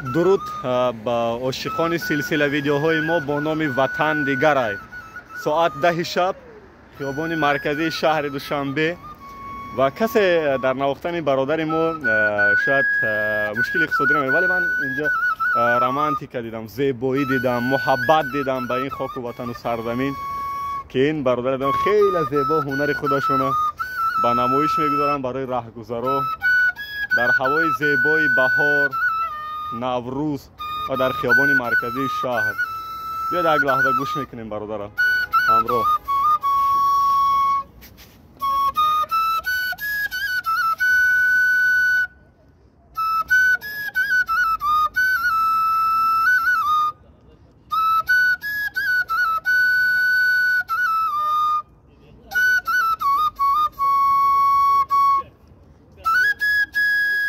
Дуруд ба ошиқони силсила видеоҳои мо бо номи Ватан дигарай. Соат 10 шаб, хиёбони марказии шаҳри Душанбе, ва касе дар навохтани бародари мо шояд мушкили иқтисодӣ намеёбад, вале ман инҷа романтика дидам, зебоӣ дидам, муҳаббат дидам ба ин хоку ватану сарзамин, ки ин бародари дам хеле зебо ҳунари худашона ба намоиш мегузоранд барои раҳгузаро дар ҳавои зебои баҳор, Наврӯз ва дар хиёбони марказии шаҳр. Биёд як лаҳза гӯш мекунем бародара ҳамроҳ.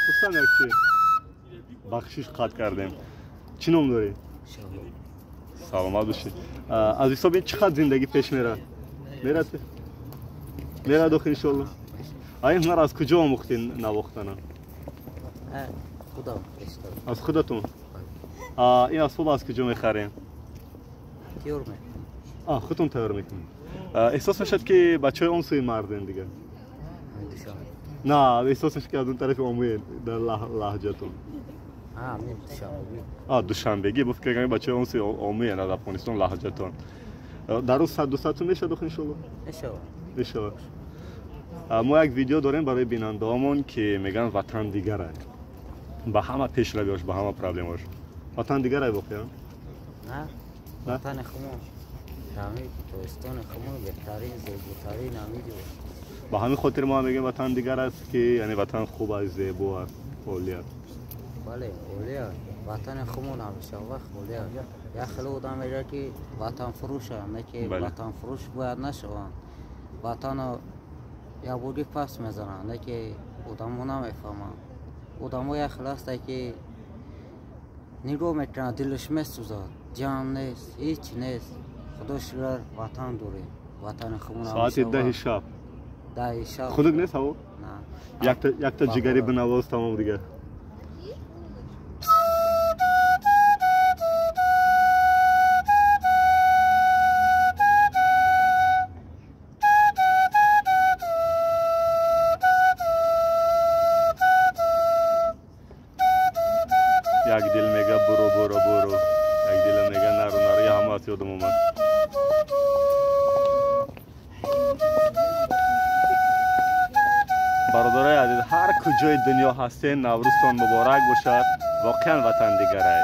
Пурсам як чи бахшиш қатъ кардем. Чӣ ном дорӣ? Саломат бошӣ. Аз ҳисоби чӣ қадр зиндагӣ пеш мерад? Мерад? Мерад охир иншоалло. А ин ҳунар аз куҷо омӯхтӣ навохтана? Худам. Аз худатон? Ин асбоб аз куҷо мехарем? Тайёр мекунем. Худтон тайёр мекунед. Эҳсос мешавад ки бачаҳои он сӯи мардем дигар. На, эҳсос мешавад ки аз он тарафи омӯед дар лаҳҷатон. Душанбегӣ. Бо фикр кардам бачаҳои он сӯи омӯянд аз Афғонистон лаҳҷатон. Дар рӯз 100-200 сум мешавад охир иншоалло? Мешавад. Мешавад. Мо як видео дорем барои бинандаҳомон, ки мегӯянд ватан дигарай. Ба ҳама пешравиҳош, ба ҳама проблемаҳош. Ватан дигарай воқеан? На, ватани хумон, ҳамин Тоҷикистони хумон беҳтарин, зеботарин ҳамин. Ба ҳамин хотир мо мегӯем ватан дигар аст, ки яъне ватан хуб аст, зебо аст, олӣ аст. Бале, олӣ аст. Ватани хумон ҳамеша вақт олӣ аст. Як хеле одам мегӯяд, ки ватанфурӯшанд, не ки ватанфурӯш бояд нашаванд. Ватанро якборгӣ пас мезананд, не ки одамо намефаҳманд. Одамо як хеле ҳастанд, ки нигоҳ мекунанд, дилаш месӯзад. Ҷамъ нест, ҳеҷ нест. Худо шукр, ватан дорем. Ватани хумон ҳамеша. Соати 10 шаб. 10 шаб. Хунук нест ҳаво? На. Якта ҷигари бинавоз, тамом дигар. Як дил мега буро, буро, буро, як дил мега нару, нару. Я ҳама аз ёдам омад. Бародарои азиз, ҳар куҷои дунё ҳастен, Наврӯзтон муборак бошад. Воқеан ватан дигарай.